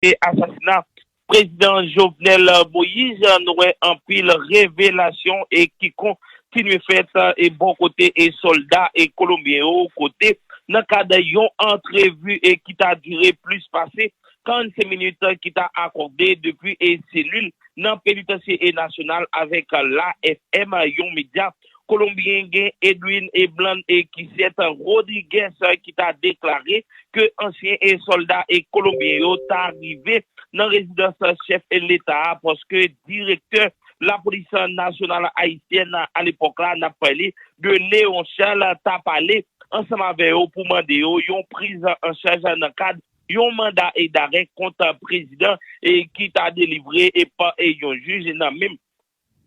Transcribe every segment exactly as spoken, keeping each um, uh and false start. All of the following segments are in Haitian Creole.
e asasina Prezidan Jovenel Moïse, nou wè anpil revelasyon e ki kontinye fèt e bò kote e sòlda e kolonbyen yo, kote nan kad yon antrevi e ki ta dire plis pase karannsenk minit ki ta akòde depi e selil nan penitansye e nasyonal avèk la F M, yon medya kolonbyen, gen Edwin e Blanquisette Rodriguez ki ta deklare ke ansyen e sòlda e kolonbyen yo ta rive nan rezidans chèf leta a, paske direktè lapolis nasyonal ayisyèn alepòk la, n ap pale de Léon Charles, ta pale ansanm avè yo pou mande yo yon priz an chaj nan kad yon manda e darè kont prezidan e ki ta delivre e pa e yon jij nan menm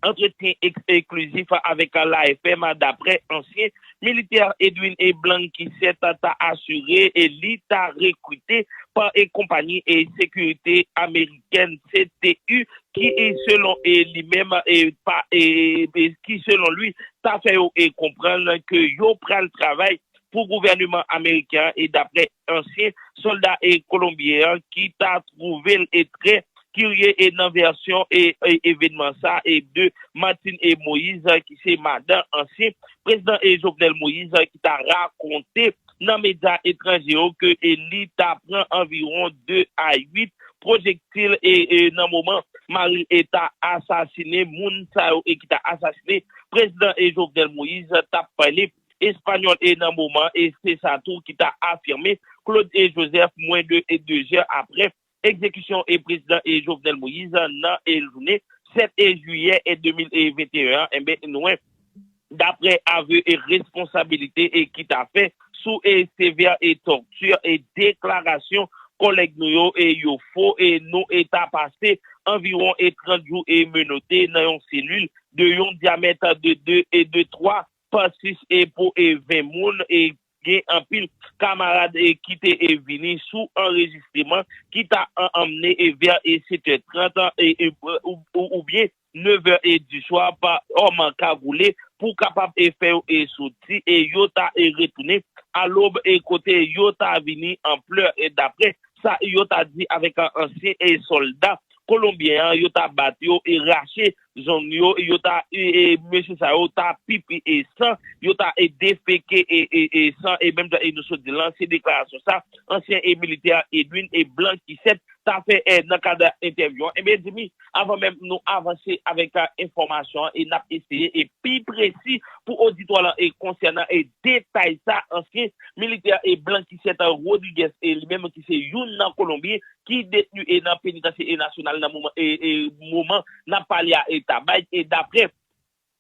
antretyen eks- eksklizif avèk la F M, daprè ansyen militè Edwin e Blanquisette ta asire e li ta rekrite pa e konpayi e sekirite amerikèn C T U ki e selon e li menm e pa e e ki selon li ta fè yo e konprann ke yo pral travay pou gouvèneman ameriken an e daprè ansyen sòlda e kolonbyen an ki ta twouve l e trè kirye e nan vèsyon e, e evènman sa e de Martine e Moïse ki se madan ansyen prezidan e Jovenel Moïse ki ta rakonte nan medya etranje yo ke e li ta pran anviwon de a uit pwojektil e, e nan moman mari e ta asasine moun sa yo e ki ta asasine prezidan e Jovenel Moïse t ap pale espanyòl e nan moman e se sa tou ki ta afime Claude e Joseph mwen de e de zè apre egzekisyon e prezidan e Jovenel Moïse nan e jounen sèt e jiyè e de mil e venteyen an, enben nou wè daprè avè e responsabilite e ki ta fè sou e sevè e tòti e deklarasyon kòlèg nou yo e yo fo e nou e ta pase anviwon e trant jou e menote nan yon selil de yon dyamèt de de e de twa pa sis e pou e ven moun e gen anpil kamarad e ki te e vini sou anrejistreman ki ta an- anmne e vè e sèt è trant e, e, ou, ou, oubyen nèv è e di swa pa òm kagoule pou kapab e fè yo e soti e yo ta e retounen a lòb e kote yo ta vini an plè e daprè sa yo ta di avèk ansyen e sòlda kolonbyen an yo ta bat yo e rache zong yo yo ta e, e mesye sa yo ta pipi e san yo ta e defeke e, e, e san e menm jan e nou sot di lan se deklarasyon sa ansyen e militè Edwin e Blanquisette ta fè e nan kad entèvyou an. Ebyen Jimmy, avan menm nou avanse avèk a enfòmasyon an e n ap eseye e pi presi pou oditwa lan e konsènan e detay sa ansyen militè e Blanquisette Rodriguez e li menm ki se youn nan kolonbyen ki detni e nan penitansye e nasyonal nan moman e, e moman n ap pale a e ta bay e daprè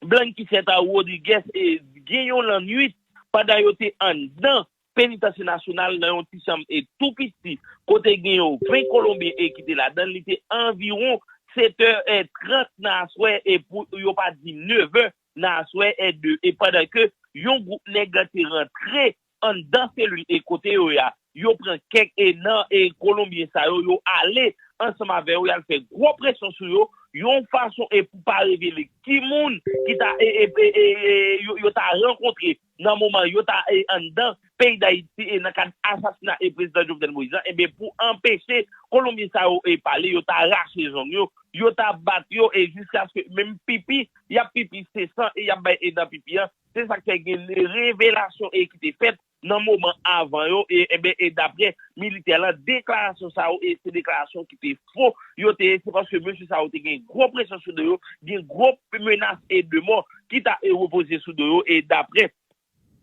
Blanquisette Rodriguez e gen yon lannwit pandan yo te anndan penitansye nasyonal nan yon ti chanm e tou piti kote gen yon ven kolonbyen e ki te ladan li te anviwon sèt è e trant nan aswè e pou yo pa di nèv è nan aswè e de e pandan ke yon gwoup nèg te rantre anndan selil e kote yo ya yo pran kèk e nan e kolonbyen sa yo yo ale ansanm avè yo y al fè gwo presyon sou yo yon fason e pou pa revele ki moun ki ta e, e, e, e, e, yo, yo ta rankontre nan moman yo ta e, anndan peyi Dayiti e nan kad asasina e prezidan Jovenel Moïse lan, ebyen pou anpeche kolonbyen sa yo e pale, yo ta rache zong yo, yo ta bat yo e jiskaske menm pipi, y ap pipi se san e y ap bay e nan pipi an. Se sa k fè gen revelasyon e ki te fèt nan moman avan yo e enben e daprè militè lan deklarasyon sa yo e se deklarasyon ki te fo yo te ye se paske mesye sa yo te gen gwo presyon sou do yo gen gwo menas e de mò ki ta e repoze sou do yo e daprè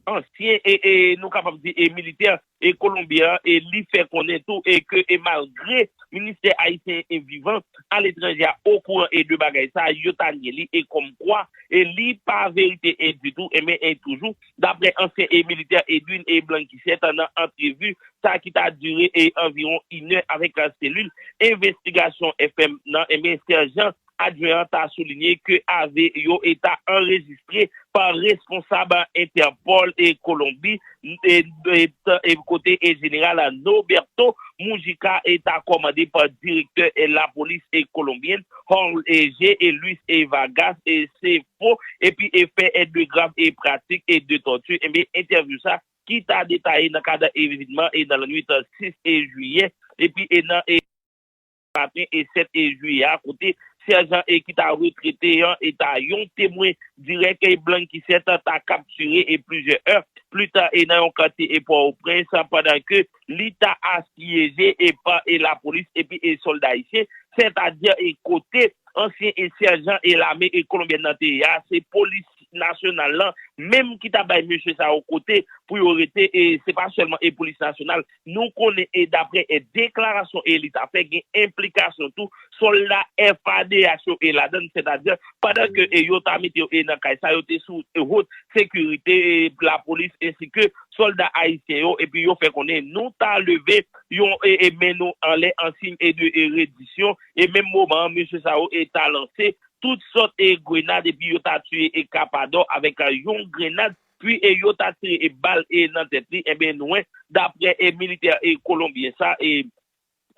ansyen e e nou kapab di e militè e kolonbyen an e li fè konnen tou e ke e malgre ministè ayisyen e vivan aletranje a okouran e de bagay sa yo ta nye li e kòmkwa e li pa verite e ditou enben e toujou daprè ansyen e militè Edwin e Blanquisset nan antrevi sa ki ta dire e anviwon inè avèk selil envestigasyon F M nan enben sèjan adjwen an ta soulinye ke ave yo e ta anrejistre pa responsab Entèpòl e Kolonbi e, e, e kote e jeneral Norberto Mujica e ta kòmande pa direktè e lapolis e kolonbyen Jorge e Luis e Vargas e se fo epi e fè e de grav e pratik e de tòti enben entèvyou sa ki ta detaye nan kad evenman e nan lannwit sis e jiyè epi e nan e maten e sèt e jiyè a, kote sèjan e ki ta retrete an e ta yon temwen dirèk e Blanquisset ta kaptire e plizyè è pli ta e nan yon katye e Pòtoprens, pandan ke li ta asyeje e pa e lapolis epi e sòlda ayisyen, sètadi e kote ansyen e sèjan e lame e kolonbyèn nan te ye a, se polis nasyonal lan menm ki ta bay mesye sa yo kote pou yo rete, e se pa sèlman e polis nasyonal. Nou konnen e daprè e deklarasyon e li ta fè, gen enplikasyon tou sòlda F A D H yo e ladan, sètadi pandan ke e yo ta mete yo e nan kay sa, yo te sou e wot sekirite e lapolis ensi ke sòlda ayisyen yo, epi yo fè konnen nou ta leve yon e, e men nou anlè an siy e de e redisyon, e menm moman an mesye sa yo e ta lanse tout sòt e grenad epi yo ta tiye e kapadò avèk yon grenad, pi e yo ta tire e bal e nan tèt li, enben nou wè daprè e militè e kolonbyen sa e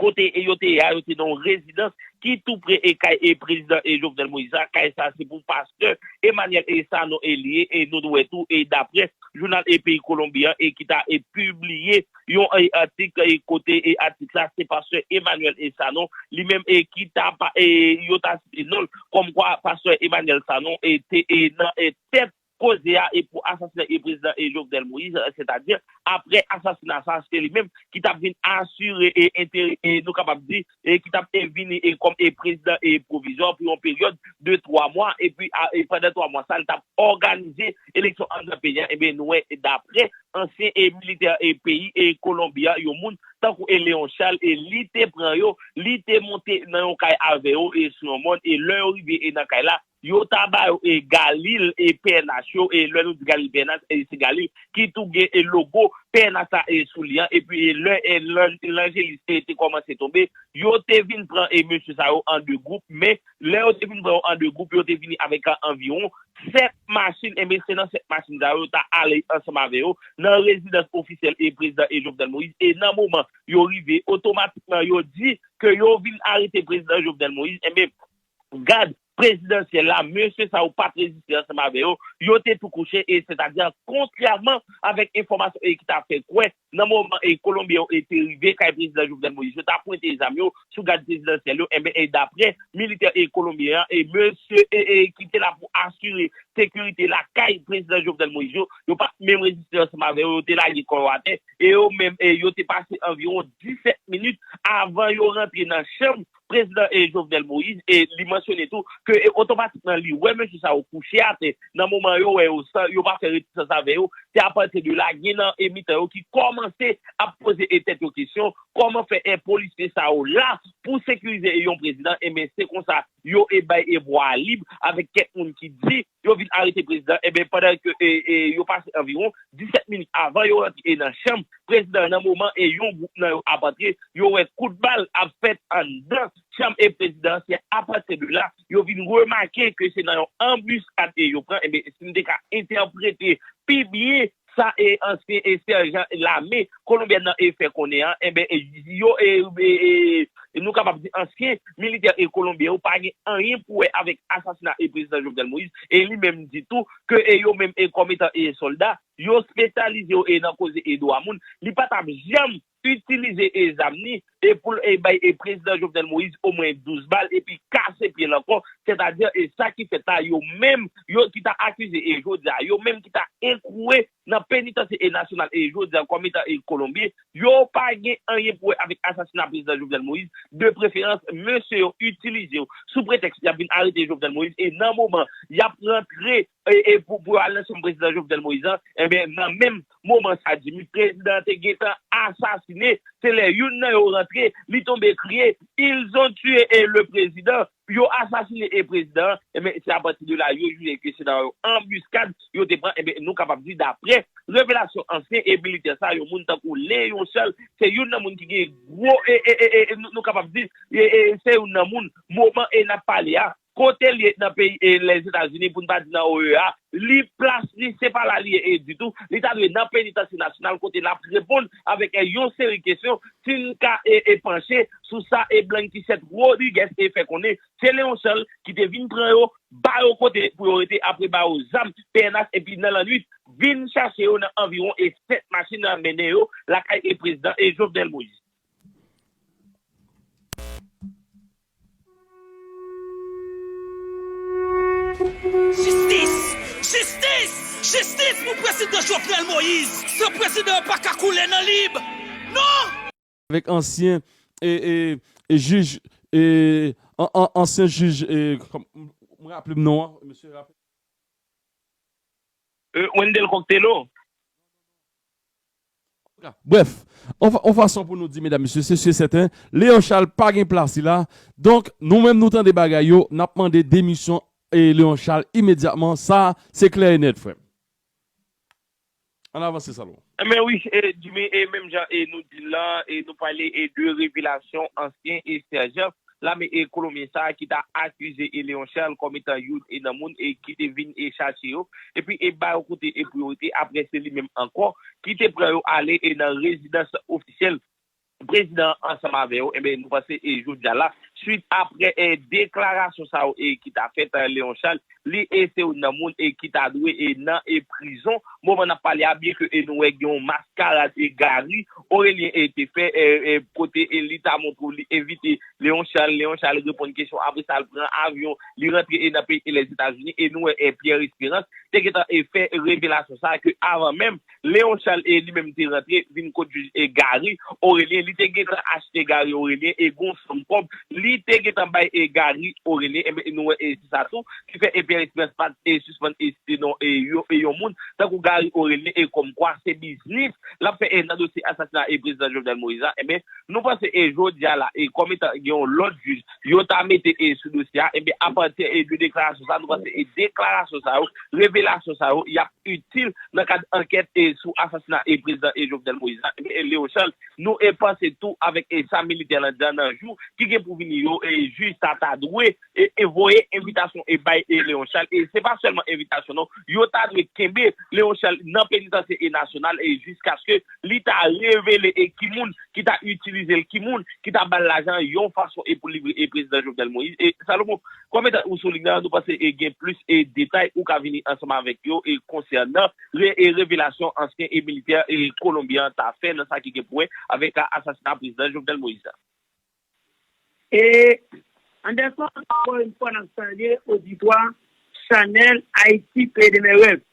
kote e yo te ye a, yo te nan yon rezidans ki tou pre e kay e prezidan e Jovenel Moïse la. Kay sa se pou pastè Emmanuel e Sanon e li ye, e nou wè tou e daprè jounal e peyi Kolonbi an e ki ta e pibliye yon e atik e kote e atik la se pastè Emmanuel e Sanon li menm e ki ta pa e yo ta site non l kòmkwa pastè Emmanuel Sanon e te e nan e tèt koze a e pou asasina e prezidan e Jovenel Moïse, sètadi aprè asasina sa se li menm ki t ap vin asire e entere e nou kapab di e ki t ap e vini e kòm e prezidan e pwovizwa pou yon peryòd de twa mwa, epi a- e pandan twa mwa sa li t ap òganize eleksyon anndan peyi a, ebyen nou wè e daprè ansyen e militè e peyi e Kolonbi a, yon moun tankou e Leon Charles e li te pran yo, li te monte nan yon kay avè yo e sou yon mòn e lè yo rive e nan kay la, yo ta ba yo e galil e P N H yo, e lè nou di galil P N H e se galil ki tou gen e logo P N H la e sou li an, epi e lè e lanjelis te kòmanse tonbe, yo te vin pran e mesye sa yo an de gwoup, men lè yo te vin pran yo an de gwoup yo te vini avèk anviwon sèt machin, enben se nan sèt machin sa yo ta ale ansanm avè yo nan rezidans ofisyèl e prezidan e Jovenel Moïse, e nan moman yo rive otomatikman yo di ke yo vin arete prezidan Jovenel Moïse, enben gad prezidansyèl la, mesye sa yo pa t reziste ansanm avè yo, yo te tou kouche, e sètadi kontrèman avèk enfòmasyon e ki ta fè kwè nan moman e Kolonbyen yo e te rive kay prezidan Jovenel Moïse, yo ta pwente zam yo sou gad prezidansyèl yo, enben e daprè militè e Kolonbyen an e mesye e e ki te la pou asire sekirite lakay prezidan Jovenel Moïse yo, yo pa t menm reziste ansanm avè yo, yo te lage kò yo atè e yo menm e yo te pase anviwon disèt minit avan yo rantre nan chanm prezidan e Jovenel Moïse, e li mansyone tou ke e otomatikman li wè mesye sa yo kouche atè nan moman yo wè yo san yo pa fè rezistans avè yo, se apati de la gen nan e mitan yo ki kòmanse ap poze e tèt yo kesyon kòman fè e polisye sa yo la pou sekirize e yon prezidan, enben se konsa yo e bay e vwa lib avèk kèk moun ki di yo vin arete prezidan, enben pandan ke e, e, yo pase anviwon disèt minit avan yo rantre e nan chanm prezidan nan moman e yon gwoup nan yo ap antre, yo wè kout bal ap fèt anndan chanm e prezidan, se apati de la yo vin remake ke se nan yon anbiskad e yo pran, enben si m te ka entèprete pi byen sa e ansyen e sèjan lame kolonbyèn nan e fè konnen an, enben e yo e, e, e nou kapab di ansyen militè e kolonbyen yo pa gen anyen pou wè avèk asasina e prezidan Jovenel Moïse, e li menm di tou ke e yo menm e kòm etan e sòlda yo espesyalize yo e nan koze e dwa moun, li pa t ap janm itilize e zam ni e pou l e bay e prezidan Jovenel Moïse omwen douz bal epi kase pye l ankò, sètadi e sa ki fèt la yo menm yo ki ta akize e jodi a yo menm ki ta enkouwe nan penitansye e nasyonal e jodi a kòm etan e kolonbyen, yo pa gen anyen pou wè avèk asasina prezidan Jovenel Moïse, de preferans mesye yo itilize yo sou pretèks y ap vin arete Jovenel Moïse e nan moman y ap rantre e, e pou, pou al nan chanm prezidan Jovenel Moïse an, enben nan menm moman sa Jimmy prezidan te gentan asasine, se lè youn nan yo rantre li tonbe kriye ils ont tué e le président, yo asasine e prezidan an, enben se apati de la yo jije ke se nan yon anbiskad yo te pran, enben nou kapab di daprè revelasyon ansyen e militè sa yo moun tankou Leon Charles se youn nan moun ki gen gwo e, e, e, e nou, nou kapab di e, e, se youn nan moun moman e n ap pale a kote l ye nan peyi e Lèzetazini pou n pa di nan O E A, li plas li se pa la li ye e ditou, li ta dwe nan penitansye nasyonal kote l ap reponn avèk e yon seri kesyon si n ka e, e panche sou sa e Blanquisset Rodriguez e fè konnen se Leon Charles ki te vin pran yo ba yo kote pou yo rete apre ba yo zam P N H epi nan lannwit vin chache yo nan anviwon e sèt machin nan mennen yo lakay e prezidan e Jovenel Moïse. Jistis pou prezidan Jovenel Moïse! San prezidan an pa ka koule nan lib! Non! Avèk ansyen e, e, e jij e, an, an, ansyen jij e, kòm, mwen raple m non an, mesye raple. Euh, Wendell Coctello. Brèf, on, fa- on fason pou nou di, medam, mesye, se si e sèten, Léon Charles pa gen plas li la. Donk, nou menm nou tande bagay yo, n ap mande demisyon e Léon Charles imedyatman. Sa, se klè e nèt, frè m. Ann avanse, Salomon. Enben wi, e, Jimmy, e menm jan e nou di l lan, e nou pale e de revelasyon ansyen e sèjan lame e kolonbyen sa a ki ta akize e Léon Charles kòm etan youn e nan moun e ki te vin e chache yo, epi e ba yo kote e pou yo rete, apre se li menm ankò ki te pran yo ale e nan rezidans ofisyèl prezidan an ansanm avè yo, enben, nou panse e jodi a la, swit apre e deklarasyon sa yo e ki ta fèt, e, Léon Charles, li e se youn nan moun e ki ta dwe e nan e prizon. Moman n ap pale a, byen ke e nou wè gen yon maskarad e Gary Orelien e te fè, e, e kote e li ta montre w li envite Léon Charles, Léon Charles reponn kesyon, apre sa l pran avyon, li rantre e nan peyi e Lèzetazini, e nou wè e Pierre Espérance te gentan e fè revelasyon sa a ke avan menm Léon Charles e li menm te rantre vin kot jij e Gary Orelien, li te gentan achte Gary Orelien e gon sonm kòb li te gentan bay e Gary Orelien, enben nou wè e se sa tou ki fè e Pierre Espérance pa t e sispann e site non e yo e yon moun tankou Gary Orelien e kòmkwa se biznis l ap fè e nan dosye asasina e prezidan Jovenel Moïse la, enben nou panse e jodi a la e kòm etan gen yon lòt jij yo ta mete e sou dosye a, enben apati e de deklarasyon sa a, nou panse e deklarasyon sa yo, revelasyon sa yo, y ap itil nan kad ankèt e sou asasina e prezidan e Jovenel Moïse la, enben e Léon Charles, nou e panse tou avèk e sa militè lan di a nan jou ki gen pou vini yo, e jij sa ta dwe e, e voye envitasyon e bay e Léon Charles, e se pa sèlman envitasyon non, yo ta dwe kenbe Léon Charles nan penitansye e nasyonal e jiskaske li ta revele e ki moun ki ta itilize l, ki moun ki ta ba l lajan yon fason e pou livre e prezidan Jovenel Moïse. E Salomon, kòm etan ou sou liy nan, nou panse e gen plis e detay ou ka vini ansanm avèk yo e konsènan re, e revelasyon ansyen e militè e kolonbyen an ta fè nan sa ki gen pou wè avèk asasina prezidan Jovenel Moïse la. E Anderson, ankò yon fwa n ap salye oditwa chanèl Ayiti Peyi de Mè Rèv.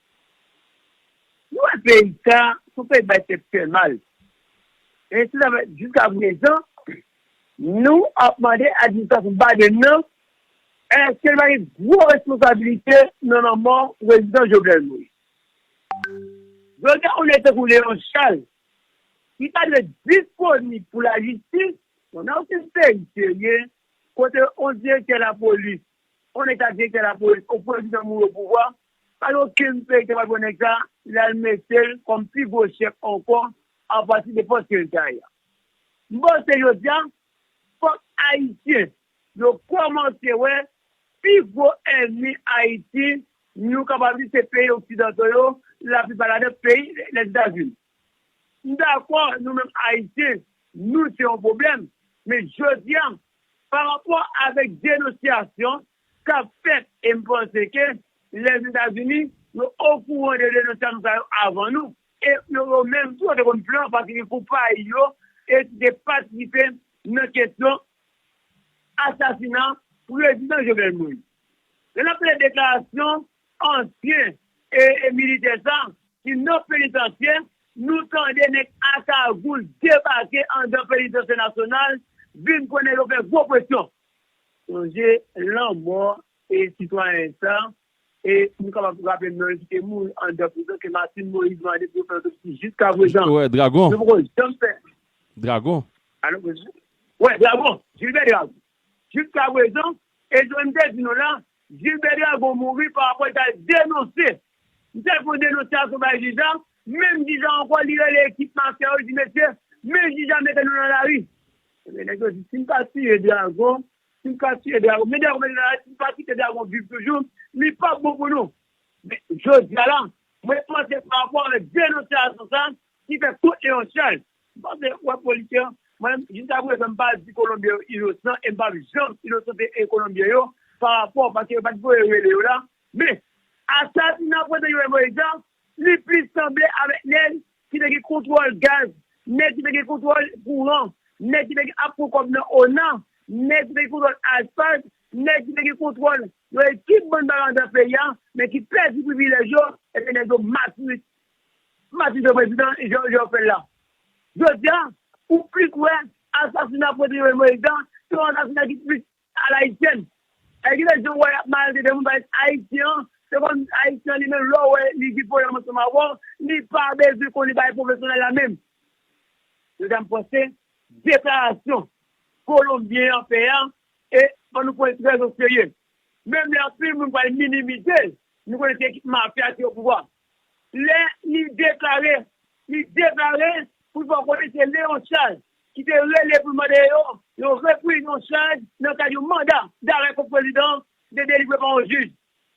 Nou wè peyi sa, se yon peyi bay tèt fè mal. E se sa fè, jiska prezan, nou ap mande administrasyon Biden nan, èske l pa gen gwo responsabilite nan lanmò prezidan Jovenel Moïse? Jodi a, yon nèg tankou Léon Charles, ki ta dwe disponib pou lajistis, bon, nan okenn peyi serye, kote yon direktè lapolis, yon nèg ta direktè lapolis, yon prezidan mouri o pouvwa, pa gen okenn peyi ki ta pral pran nèg sa, l al mete l kòm pi gwo chèf ankò apati de pòs ke l ta ye a. M panse jodi a, fòk Ayisyen yo kòmanse wè pi gwo ènmi Ayiti, nou kapab di se peyi oksidanto yo, laplipa ladan peyi Lèzetazini. M dakò, nou menm Ayisyen, nou se yon pwoblèm. Men jodi a, pa rapò avèk denonsyasyon k ap fèt, e m panse ke Lèzetazini, yo okouran de denonsyasyon sa yo avan nou. E yo, yo menm tou, yo te konn plan, paske gen konpayi yo, e ki te patisipe nan kesyon asasina prezidan Jovenel Moïse. Lè n ap pale deklarasyon ansyen e, e militè sa ki nan penitansye, nou tande nèg a kagoul debake anndan penitansye nasyonal, vin pran nèg yo fè gwo presyon. Sonje lanmò e sitwayen sa, e nou kapab raple non li ki te mouri anndan prizon ke Martine Moïse mande pou yo fè otopsi jiska prezan. Wè, Dragon. Nou poko janm fè. Dragon. Alo, prezan. Wè, Dragon. Gilbert Dragon. Jiska prezan, e jan m te di nou la, Gilbert Dragon mouri pa rapò li t al denonse. Li t al fè yon denonsyasyon bay jij la, menm jij la ankò, li rele ekip mafya yo, li di, mesye, men jij la mete nou nan lari. Ebyen, nèg yo di, si m pa tiye Dragon, si m pa tiye Dragon, men Dragon mete nan lari, si m pa kite Dragon viv toujou, li p ap bon pou nou. Men, jodi a la, mwen panse pa rapò avèk denonsyasyon sa, ki fè kont Léon Charles. M panse, wè, polisye, mwen, jiska prezan, m pa di Kolonbyen yo inosan, e m p ap janm inosante e Kolonbyen yo, pa rapò, paske yo pa t voye rele yo la. Men, asasina prezidan Jovenel Moïse la, li plis sanble avèk nèg ki te gen kontwòl gaz, nèg ki te gen kontwòl kouran, nèg ki te gen ap pran kòb nan ona, nèg ki te gen kontwòl asfalt, nèg ki te gen kontwòl yon ekip bann bagay anndan peyi a, men ki pèdi privilèj yo, Ebyen, nèg yo matrize, matrize prezidan, jan, jan yo fè l la. Jodi a, ou plis wè asasina Prezidan Jovenel Moïse la, se yon asasina ki plis a la ayisyèn. Sa vle di, lè jan w wè y ap maltrete moun, paske Ayisyen an, se kòm Ayisyen an li menm, lè w wè li gen pwoblèm ansanm avè w, li pa bezwen konn li bagay pwofesyonèl la menm. Jodi a, m panse deklarasyon Kolonbyen an fè a, e fò nou pran l trè o serye. Menm lè anpil moun pral minimize l, nou konnen se ekip mafya ki o pouvwa. Lè li deklare, li deklare pou l fè w konnen se Léon Charles ki te rele pou l mande yo, yo repri Léon Charles nan kad yon manda darè kont prezidan an ki te delivre pa yon jij.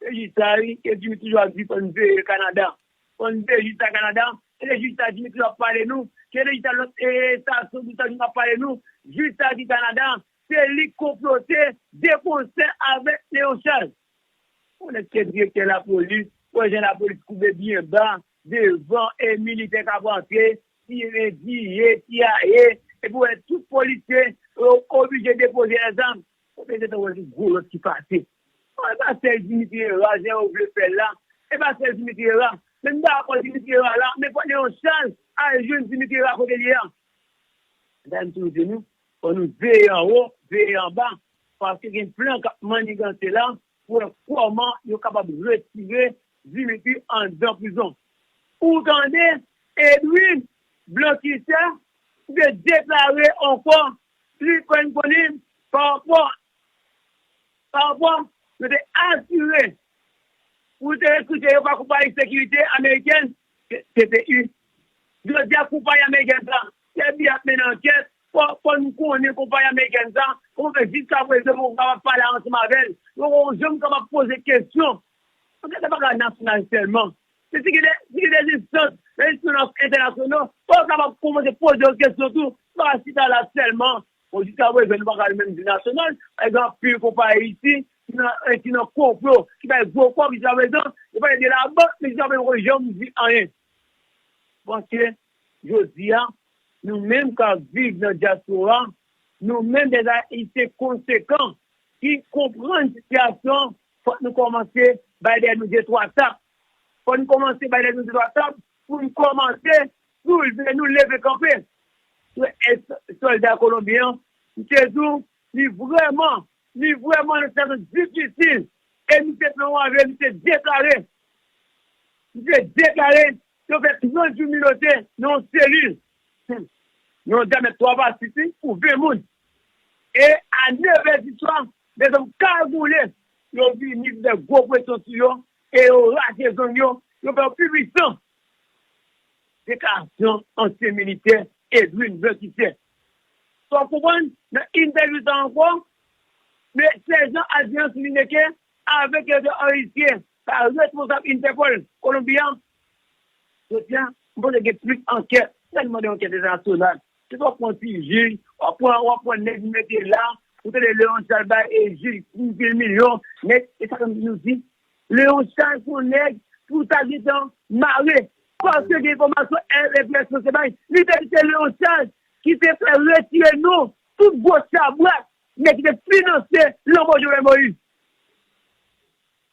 Se jij sa a, wi, ke Dimitri ap di fò n veye Kanada. Fò n veye jij sa Kanada. E se jij sa Dimitri ap pale nou. Ke se jij sa lòt, e, sa, sa, sa, ap pale nou. Jij sa ki Kanada. Se li k konplote de konsè avèk Léon Charles. Ou nèg ki direktè lapolis, ou wè jan lapolis koube byen ba, devan, e militè k ap rantre, ti endiye, ti aye, epi ou wè tout polisye, yo oblije depoze lèzam. Ou bezwen tann wè se gwo lòt ki pase. Non, e pa sèl Dimitri Herard, jan yo vle fè l la. E pa sèl Dimitri Herard. Men m dakò Dimitri Herard la, men fòk Léon Charles al jwenn Dimitri Herard kote l ye a. Sa m toujou di nou, fò nou veye anwo, veye anba, paske gen plan k ap manniganse la pou wè kòman yo kapab retire Dimitri anndan prizon. Ou tande Edwin Blankisè ki te deklare ankò li pran disponible pa rapò, pa rapò yo te asire pou te rekrite yo pa konpayi sekirite amerikèn, T P U. Jodi a, konpayi amerikèn sa, Sèbi ap mennen ankèt, fò, fò nou konnen konpayi amerikèn sa, kòman fè jiska prezan nou poko kapab pale ansanm avè l, nou poko janm kapab poze kesyon. Ankèt la pa ka nasyonal sèlman. Men si gen de, si gen de enstans, de enstans entènasyonal, fò yo kapab kòmanse poze yo kesyon tou, pa chita la sèlman. Bon, jiska prezan, nou pa ka menm di nasyonal. Pa egzanp, anpil konpayi isi ki nan, eh, ki nan konplo, ki bay gwo kòb jiska prezan, yo pale de labank, men jiska prezan, poko janm di anyen. Paske, jodi a, nou menm k ap viv nan dyaspora, nou menm dèzayisyen konsekan ki konprann sitiyasyon, fòk nou kòmanse bay dèyè nou de twa tap. Fòk nou kòmanse bay dèyè nou de twa tap pou nou kòmanse soulve nou, leve kanpe. Sou sòlda kolonbyen an, m te di w, li vrèman, li vrèman nan sitiyasyon difisil. E misye pran yon avyon, misye deklare, misye deklare yo fè trant jou milote nan yon selil. Hmm. Nan yon dyamèt twa pa sisi pou ven moun. E a nevè di swa, lèzòm kagoule, yo vini fè gwo presyon sou yo, e yo rache zong yo, yo fè yo pi pwisan. Deklarasyon ansyen militè Edwin Blankisè. Sa w konprann? Nan entèvyou sa ankò, men sèjan Adrian Silineke avèk Edward Henry Thiers, sa responsab Interpol Kolonbi a. Jodi a, m panse gen plis ankèt, sa mande ankèt entènasyonal. Se w ap pran ti jij, w ap pran, w ap pran nèg mete la, ou tande Léon Charles bay e jij anpil milyon, nèg, e sa nou di, Léon Charles se yon nèg pou ta gentan mare. Paske gen enfòmasyon F B I se bay. Li te di se Léon Charles ki te fè retire non tout gwo chabrak nèg ki te finanse lanmò Jovenel Moïse.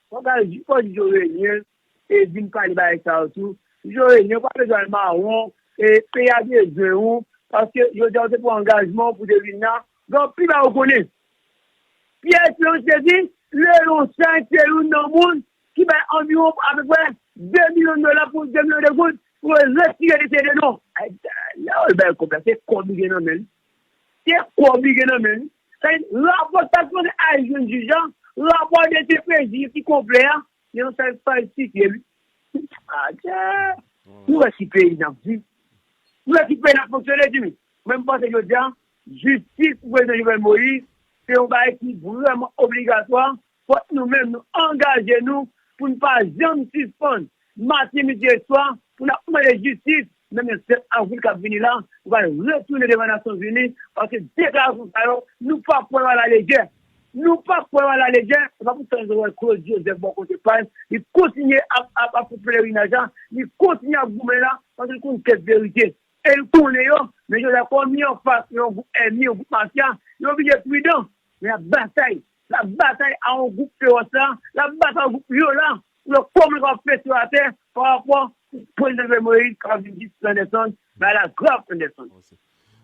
Fò gade, fò jij yo reyini, e vin pale bagay sa yo tou. Jij yo reyini, ou pa bezwen al mawon, e peyi a bezwen ou, paske jodi a ou te pran angajman pou te vin la, gen anpil bagay ou konnen. Pierre Esperance te di, Léon Charles se youn nan moun ki bay anviwon apeprè de milyon dola pou de milyon de goud pou yo retire de seri de non. Ay, lè yo bay kòb la, se kòb li gen nan men l. Se kòb li gen nan men l. Sa vle di, rapò sa sipoze al jwenn jij la, rapò de D P J ki konplè a, Léon Charles falsifye l. Adje! Nou wè ki peyi n ap viv. Nou wè ki peyi n ap fonksyone, Jimmy. Mwen, m panse jodi a, jistis pou prezidan Jovenel Moïse, se yon bagay ki vrèman obligatwa. Fòk nou menm, nou angaje nou pou n pa janm sispann mache midi e swa, pou n ap mande jistis, menm le sèt avril k ap vini la, nou pral retounen devan Nasyonzini, paske deklarasyon sa yo, nou p ap pran yo alalejè. Nou p ap pran yo alalejè, se pa pou sa nou wè Claude Joseph bò kote pa l, li kontinye ap, ap, ap fè pelerinaj la, li kontinye ap goumen la, paske li konn kèk verite. E li konnen yo, men jodi a, kòm li anfas yon gwoup ènmi, yon gwoup mafya, li oblije pridan. Men l ap batay, l ap batay a yon gwoup fewòs la, l ap batay a yon gwoup vyolan, pou yo kòmanse ap pete yo atè, pa rapò pou prezidan Jovenel Moïse ka vin jistis Anderson, bagay la grav Anderson.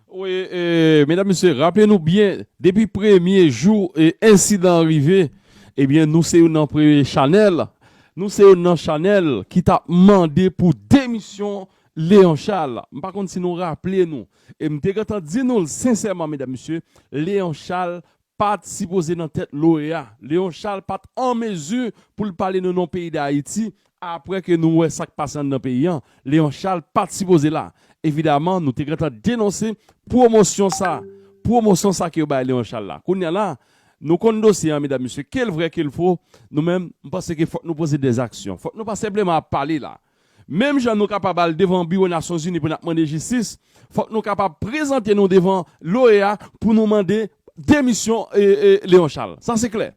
Wi, e, medam, mesye, raple nou byen, depi premye jou e, ensidan an rive, ebyen, nou se youn nan premye chanèl, nou se youn nan chanèl ki t ap mande pou demisyon Léon Charles. M pa konn si nou raple nou. E m te gentan di nou l sensèman, medam, mesye, Léon Charles pa t sipoze nan tèt l'OEA. Léon Charles pa t an mezi pou l pale nan non peyi Dayiti apre ke nou wè sa k pase anndan peyi an. Léon Charles pa t sipoze la. Evidaman, nou te gentan denonse pwomosyon sa, pwomosyon sa ke yo bay Léon Charles la. Kounye a la, nou konn dosye an, medam, mesye, ke l vrè, ke l fo, nou menm, m panse ke fòk nou poze dèzaksyon. Fòk nou pa senpleman ap pale la. Menm jan nou kapab al devan biwo Nasyonzini pou n ap mande jistis, fòk nou kapab prezante nou devan l'OEA pou nou mande demisyon e, e, Léon Charles. Sa se klè.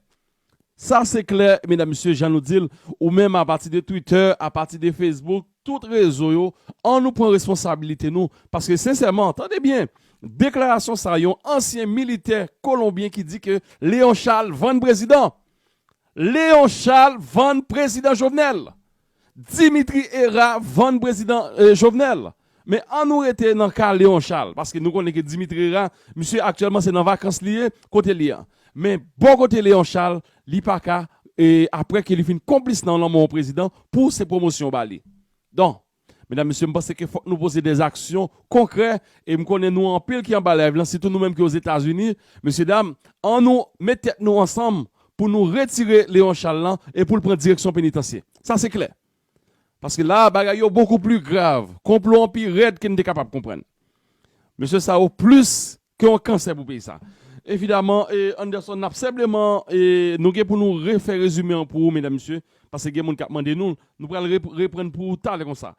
Sa se klè, medam, mesye, jan nou di l, ou menm apati de Twitter, apati de Facebook, tout rezo yo, an nou pran responsabilite nou. Paske sensèman, tande byen, deklarasyon sa yon ansyen militè kolonbyen ki di ke Léon Charles vann prezidan. Léon Charles vann prezidan Jovenel. Dimitri Hérard vann prezidan e, Jovenel. Men an nou rete nan ka Léon Charles, paske nou konnen ke Dimitri Hérard, misye aktyèlman se nan vakans li ye, kote li an. Men bò kote Léon Charles, li pa ka, e, apre ke li fin konplis nan lanmò yon prezidan, pou se pwomosyon ba li. Donk, medam, mesye, m panse ke fòk nou poze dèzaksyon konkrè, e m konnen nou anpil ki anba live lan, sitou nou menm ki Ozetazini, mesye dam, an nou met tèt nou ansanm pou nou retire Léon Charles lan e pou l pran direksyon penitansye. Sa se klè. Paske la, bagay yo bokou pli grav. Konplo an pi rèd ke n te kapab konprann. Mesye sa yo plis ke yon kansè pou peyi sa. Evidaman, e, Anderson, n ap senpleman, e, nou gen pou nou refè rezime an pou ou, medam, mesye, paske gen moun k ap mande nou, nou pral rep- reprann pou ou talè konsa.